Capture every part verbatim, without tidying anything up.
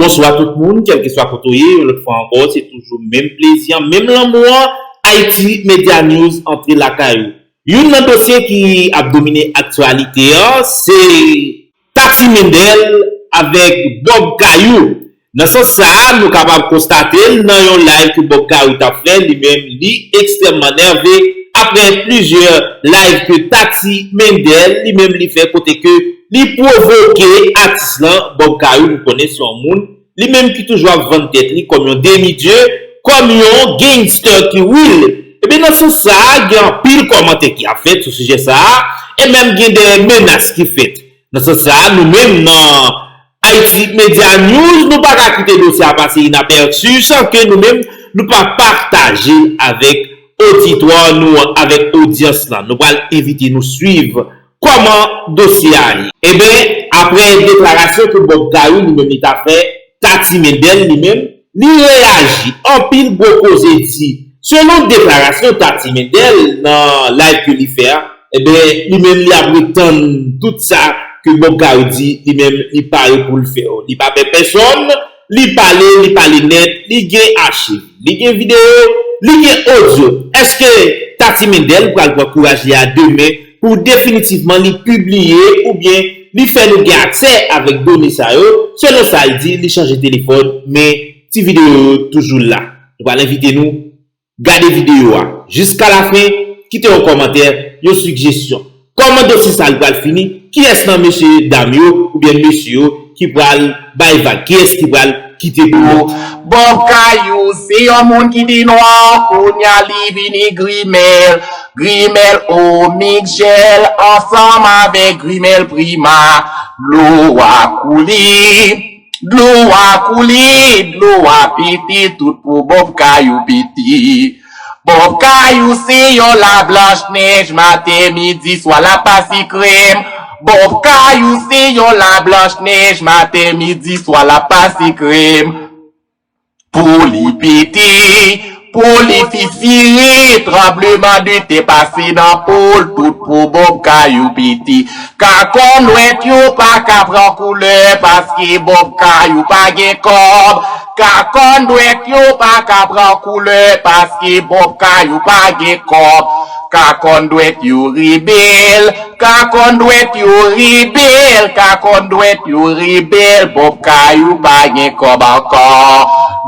Bonswa tout moun, kèlkeswa kote w ye, yon lòt fwa ankò, se toujou menm plezi an, menm lanmou an, Haiti Media News antre lakay ou. Youn nan dosye ki ap domine aktyalite an, se Tati Mendel avèk Bob Kayou. Nan sans sa a, nou kapab konstate l nan yon live ke Bob Kayou t ap fè, li menm, li ekstrèmman nève apre plizyè live ke Tati Mendel, li menm, li fè kote ke li pwovoke atis lan, Bob Kayou, nou konnen se yon moun, li menm ki toujou ap vann tèt li kòm yon demi dye, kòm yon gangster ki real. Ebyen, nan sans sa a, gen anpil kòmantè ki ap fèt sou sijè sa a, e menm gen de menas ki fèt. Nan sans sa a, nou menm nan Haiti Media News, nou pa ka kite dosye a pase inapèsi, san ke nou menm, nou pa pataje l avèk oditwa nou an, avèk odyans lan. Nou pral envite nou swiv kòman dosye a ye. Ebyen, apre deklarasyon ke Bob Kayou li menm li ta fè, Tati Mendel li menm, li reyaji, anpil gwo koze di. Selon deklarasyon Tati Mendel nan live ke li fè a, ebyen, li menm li ap ret tann tout sa ke Bob Kayou di, li menm li pare pou l fè yo. Li pa pè pèsonn, li pale, li pale nèt, li gen achiv, li gen videyo, li gen odyo. Èske Tati Mendel pral pran kouraj li a demen pou definitivman li pibliye oubyen li fè nou gen aksè avèk done sa yo? Selon sa l di, li chanje telefòn, men ti videyo yo toujou la. Nou pral envite nou gade videyo a jiska lafen, kite yon kòmantè, yon sigjesyon. Kòman dosye sa l pral fini? Kiyès nan mesye dam yo oubyen mesye yo ki pral bay vag? Kiyès ki pral kite pou kont? Bob Kayou se yon moun ki te nwa, kounye a li vini grimèl. Grimèl Omik Jèl ansanm avèk grimèl Prima. Dlo a koule, dlo a koule, dlo a pete, tout po Bob Kayou pete. Bob Kayou se yon la Blanch Nèj, maten, midi, swa l ap pase krèm. Bob Kayou se yon la Blanch Nèj, maten, midi, swa l ap pase krèm. Po li pete, po li fisire, tranblemanntè pase nan po l, tout po Bob Kayou pete. Kakon dwèt yo pa ka pran koulè, paske Bob Kayou pa gen kòb. Kakon dwèt yo pa ka pran koulè, paske Bob Kayou pa gen kòb. Kakon dwèt yo rebèl, kakon dwèt yo rebèl, kakon dwèt yo rebèl, Bob Kayou pa gen kòb ankò.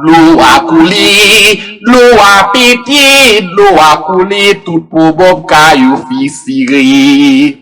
Dlo a koule, dlo a pete, dlo a koule, tout po Bob Kayou fisire.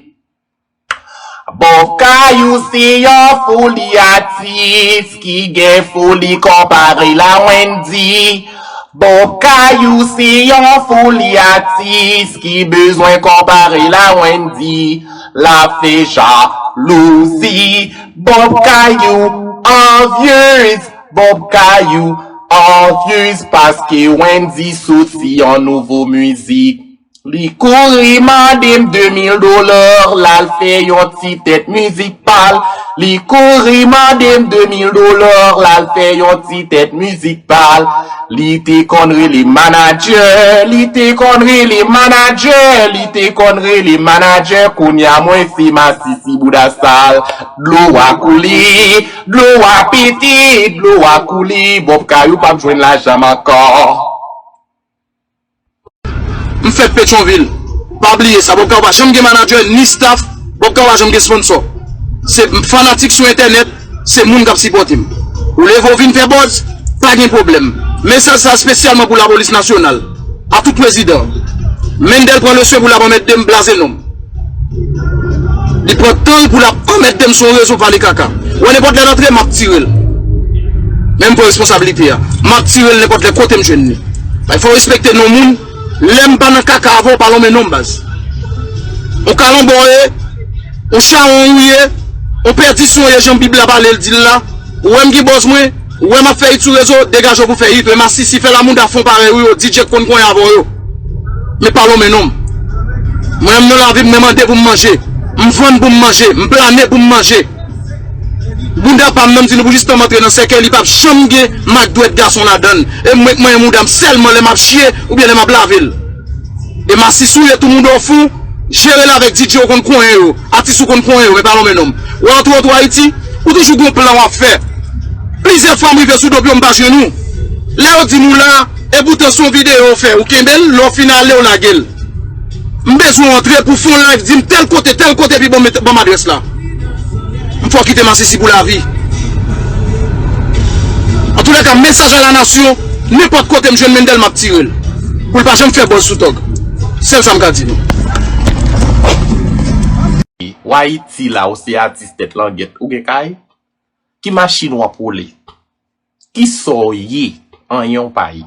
Bob Kayou se yon foli atis ki gen foli konpare la Wendy. Bob Kayou se yon foli atis ki bezwen konpare la Wendy. L ap fè jalouzi. Bob Kayou anvyez. Bob Kayou anvyez paske Wendy soti yon nouvo mizik. Li kouri mande m de mil dola, l al fè yon ti tèt mizik pa l. Li kouri mande m de mil dola, l al fè yon ti tèt mizik pa l. Li te konn rele manadjè, li te konn rele manadjè, li te konn rele manadjè, kounye a mwen se masisi bouda sal. Dlo a koule, dlo a pete, dlo a koule, Bob Kayou p ap jwenn lajan m ankò. M fèt Petyonvil. Pa bliye sa, Bob Kayou pa janm gen manadjè, ni staff, Bob Kayou pa janm gen sponsò. Se fanatik sou entènèt, se moun k ap sipòte m. Ou leve w vin fè buzz, pa gen pwoblèm. Mesaj sa espesyalman pou lapolis nasyonal, a tout prezidan. Mendel pran leswen pou l ap anmède m, blaze non m. Li pran tan l pou l ap anmède m sou yon rezo pale kaka. Ou wè nenpòt lè l antre, m ap tire l. Men m pran responsablite a. M ap tire l nenpòt lè kote m jwenn li. Bay fò w respekte non moun. Lè m pa nan kaka avè w, pa lonmen non m baz. On kalanbò w ye, on chawony ou ye, on pèdisyon w ye jan Bib la pale l di l la. Ou wè m gen buzz mwen, ou wè m ap fè hit sou rezo, degaje w pou fè hit. Men masisi fè lamouda fon parèy ou yo, D J k konn konyen avè w yo. Men pa lonmen non m. Mwen menm nan lavi m, mwen mande pou m manje. M vann pou m manje, m plane pou m manje. Bounda pa m nan, m di nou pou jistan m antre nan sèkèy, li p ap janm gen mak dwèt gason ladan l. E mwen k manyen mouda m sèlman lè m ap chiye oubyen lè m ap lave l. E masisi w ye, tou mouda w fon, jere l avèk D J ou konn konyen yo, atis ou konn konyen yo, men pa lonmen non m. Ou antre w tou Ayiti, ou toujou gen yon plan w ap fè. Plizyè fwa m rive sou do pye w, m pa jwenn ou. Lè yo di m ou la, epoutan se yon videyo w fè, ou kenbe l, lè w fin ale, w lage l. M bezwen w antre pou w fè yon live, di m tèl kote, tèl kote, epi ban m, ban m adrès la. M fè w kite masisi pou lavi. Antoulèka, mesaj a la nasyon, nenpòt kote m jwenn Mendel, m ap tire l. Pou l pa janm fè buzz sou tòg. Sèl sa m ka di nou. Ou Ayiti la, ou se atis tèt langèt, ou gen kay? Ki machin w ap woule? Kisa w ye? Anyen w pa ye.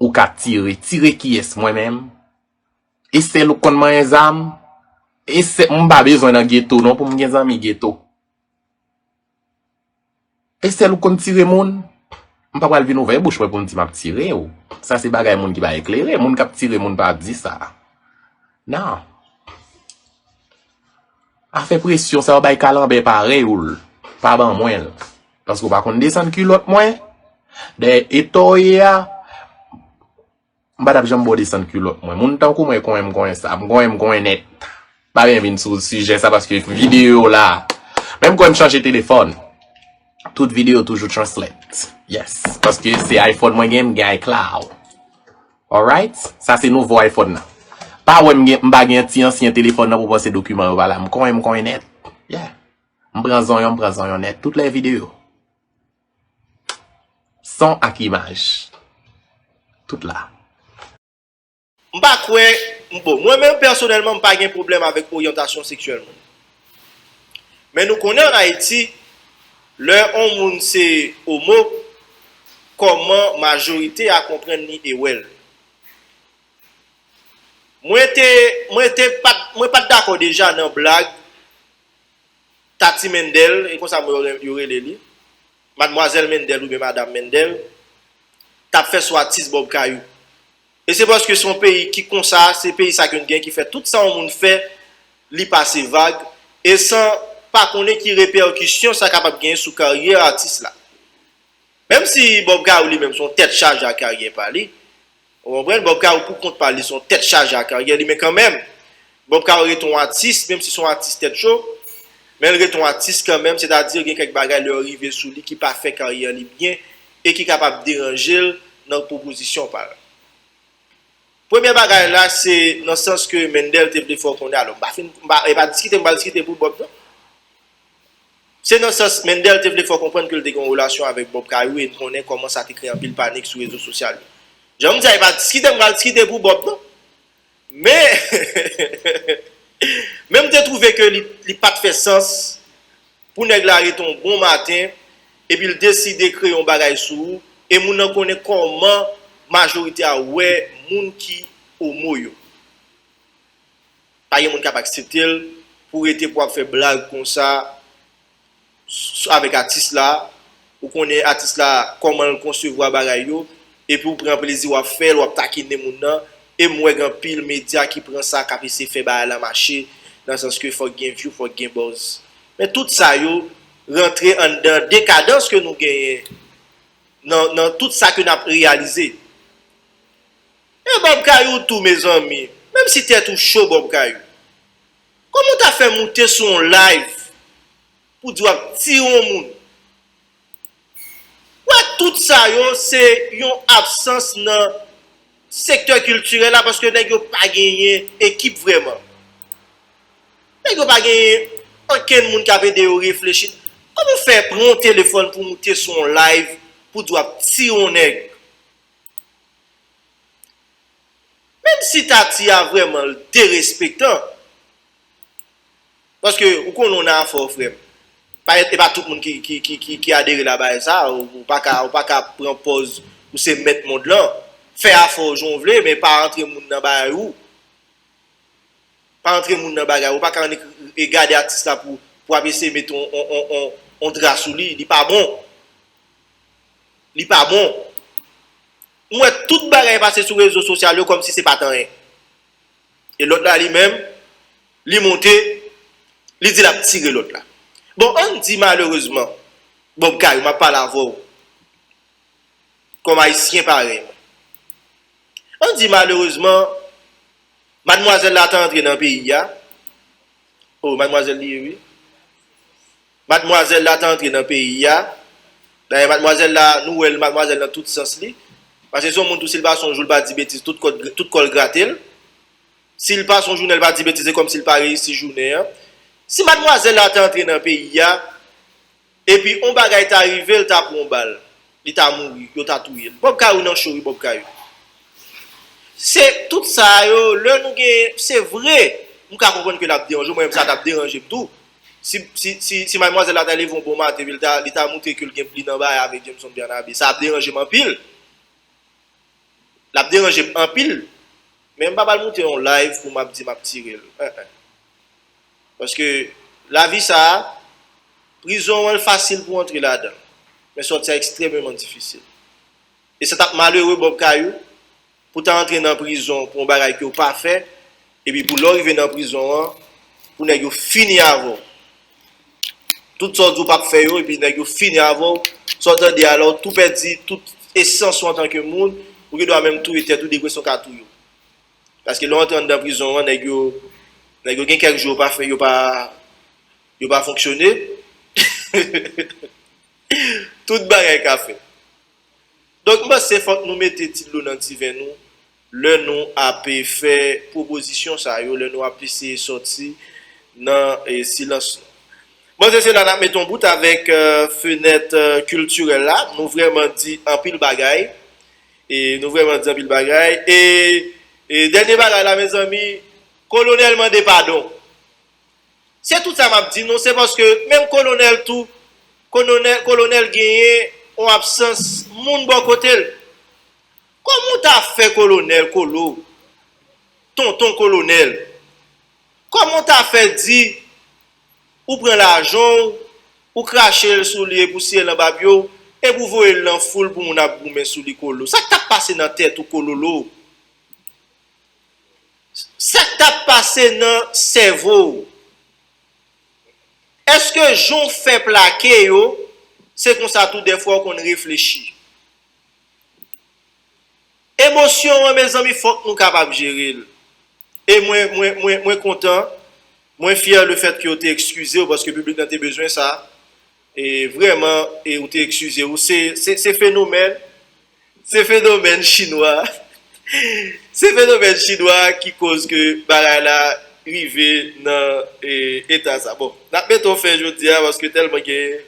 Ou ka tire. Tire kiyès? Mwen menm? E sèl ou konn manyen zam? E sèl, m pa bezwen nan geto non pou m gen zanmi geto. E sèl ou konn tire moun? M pa pral vin ouvè bouch mwen pou m di m ap tire w. Sa se bagay moun ki pa eklere. Moun k ap tire moun pa di sa. Non. Afè presyon sa yo bay kalanbè parèy ou l. Pa ban mwen l. Paske w pa konn desann kilòt mwen. Dèyè eta w ye a, m pa t ap janm ba w desann kilòt mwen. Moun tankou mwen konyen m konyen sa. M konyen m konyen nèt. Pa byen vin sou sijè sa paske videyo la. Menm konyen m chanje telefòn. Tout videyo toujou translate. Yes. Paske se iPhone mwen gen, m gen iCloud. Alright? Sa se nouvo iPhone nan. Pa wè m gen, m pa gen ti ansyen telefòn nan pou panse dokiman yo pa la. M konyen, m konyen nèt. Yeah. M pran zonyon, m pran zonyon nèt. Tout lè videyo. Son ak imaj. Tout la. M pa kwè, bon, mwen menm pèsonèlman, m pa gen pwoblèm avèk oryantasyon seksyèl moun. Men nou konnen ann Ayiti, lè on moun se omo, kòman majorite a konprann li e wè l. Mwen te, mwen te pa t, mwen pa t dakò deja nan blag Tati Mendel, e konsa mwen yo rele li, Madmwazèl Mendel oubyen Madanm Mendel, t ap fè sou atis Bob Kayou. E se paske se yon peyi ki konsa, se peyi sa ke n gen ki fè tout sa yon moun fè, li pase vag, e san pa konnen ki repèkisyon sa kapab genyen sou karyè atis la. Menm si Bob Kayou li menm se yon tèt chaje a karyè pa li, ou konprann, Bob Kayou pou kont pa li se yon tèt chaje a karyè li, men kanmenm, Bob Kayou rete yon atis, menm si se yon atis tèt cho, men l rete yon atis kanmenm, sètadi gen kèk bagay lè yo rive sou li ki pa fè karyè li byen e ki kapab deranje l nan pwopozisyon pa l. Premye bagay la se nan sans ke Mendel te vle fè w konnen, alò m pa fin, m pa, e pa diskite m pral diskite pou Bob non. Se nan sans Mendel te vle fè w konprann ke l te gen yon relasyon avèk Bob Kayou e n konnen kòman sa te kreye anpil panik sou rezo sosyal yo. Jan m di a, e pa diskite m pral diskite pou Bob non. Men, men m te twouve ke li, li pa t fè sans pou nèg la rete yon bon maten epi l deside kreye yon bagay sou ou e moun nan konnen kòman majorite a wè moun ki omo yo. Pa gen moun k ap aksepte l pou rete pou ap fè blag konsa avèk atis la. Ou konnen atis la kòman l konsevwa bagay yo, epi w pran plezi w ap fè l, w ap takinen moun nan, e m wè gen anpil medya ki pran sa k ap eseye fè bagay la mache, nan sans ke fòk gen view, fòk gen buzz. Men tout sa yo rantre anndan dekadans ke nou genyen nan, nan tout sa ke n ap reyalize. E Bob Kayou tou mezanmi, menm si tèt ou cho Bob Kayou, kòman w ta fè moute sou yon live pou di w ap tire yon moun? Wè tout sa yo se yon absans nan sektè kiltirèl la paske nèg yo pa genyen ekip vrèman. Nèg yo pa genyen okenn moun k ap ede yo reflechi. Kòman w fè pran yon telefòn pou moute sou yon live pou di w ap tire yon nèg? Menm si Tati a vrèman derespektan, paske ou konnen w nan afè w frè m, pa, e pa tout moun ki, ki, ki, ki, ki adere la bagay sa, ou, ou pa ka, ou pa ka pran pòz ou se mèt mond lan, fè afè w jan w vle, men pa antre moun nan bagay ou. Pa antre moun nan bagay ou, pa ka annik e gade atis la pou, pou ap eseye mete on, on, on, on, on dra sou li, li pa bon. Li pa bon. M wè tout bagay pase sou rezo sosyal yo kòmsi se pa t anyen. E lòt la li menm, li monte, li di l ap tire lòt la. Bon, ann di malerezman, Bob Kayou, m ap pale avè w kòm ayisyen parèy mwen. Ann di malerezman, madmwazèl la t antre nan peyi a. O, madmwazèl li ye wi. Madmwazèl la t antre nan peyi a. Dayè, madmwazèl la, nou wè l, madmwazèl nan tout sans li. Paske se yon moun tou, si l pase yon jou, l pa di betiz, tout kò, tout kò l grate l. Si l pase yon jounen, l pa di betiz, se kòmsi l pa reyisi jounen an. Si madmwazèl la ta antre nan peyi a, epi yon bagay ta rive l, ta pran yon bal, li ta mouri, yo ta touye l. Bob Kayou nan cho, wi, Bob Kayou. Se tout sa yo, lè nou gen, se vre, m ka konprann ke l ap deranje w, mwen menm sa t ap deranje m tou. Si, si, si, si madmwazèl la ta leve yon bon maten, epi l ta, li ta montre ke l gen, li nan bagay avèk Jameson Bernabe, sa ap deranje m anpil. L ap deranje m anpil. Men m pa pral monte yon live pou m ap di m ap tire l. En, en. Paske lavi sa a, prizon an, l fasil pou w antre ladan l. Men sòti a ekstrèmeman difisil. E sa t ap malere, Bob Kayou, pou w ta antre nan prizon pou yon bagay ke w pa fè, epi pou lè w rive nan prizon an, pou nèg yo fini avè w. Tout sa w di w p ap fè yo, epi nèg yo fini avè w. Sa w tande a la, w tou pèdi tout esans ou antanke moun, ou gen dwa menm touye tèt ou, depresyon ka touye w. Paske lè w antre anndan prizon an, nèg yo, nèg yo gen kèk jou yo pa fè, yo pa, yo pa fonksyone. Tout bagay ka fèt. Donk, m panse fòk nou mete ti dlo nan diven nou lè nou ap fè pwopozisyon sa yo, lè nou ap eseye sòti nan, e, silans nou. Bon, se, se la n ap mete yon bout avèk, e, fenèt, e, kiltirèl la. Nou vrèman di anpil bagay. E nou vrèman di anpil bagay. E, e dènye bagay la, mezanmi, kolonèl mande padon. Se tout sa m ap di nou, se paske menm kolonèl tou, kolonèl, kolonèl genyen yon absans moun bò kote l. Kòman w ta fè kolonèl, kolo, tonton kolonèl? Kòman w ta fè di ou pran lajan w, ou krache l sou li e pousyè l anba pye w, epi w voye l nan foul pou moun ap goumen sou li, kolo? Sa k t ap pase nan tèt ou, kololo? Sa k t ap pase nan sèvo w? Èske jan w fè plake yo, se konsa tou dèfwa w konn reflechi? Emosyon an, mezanmi, fòk nou kapab jere l. E mwen, mwen, mwen, mwen kontan, mwen fyè lefètke w te ekskize w, paske piblik lan te bezwen sa. E vrèman, e ou te ekskize w. Se, se, se fenomèn, se fenomèn chinwa. Se fenomèn chinwa ki koz ke bagay la rive nan, e, eta sa. Bon, n ap mete w fen jodi a, paske tèlman gen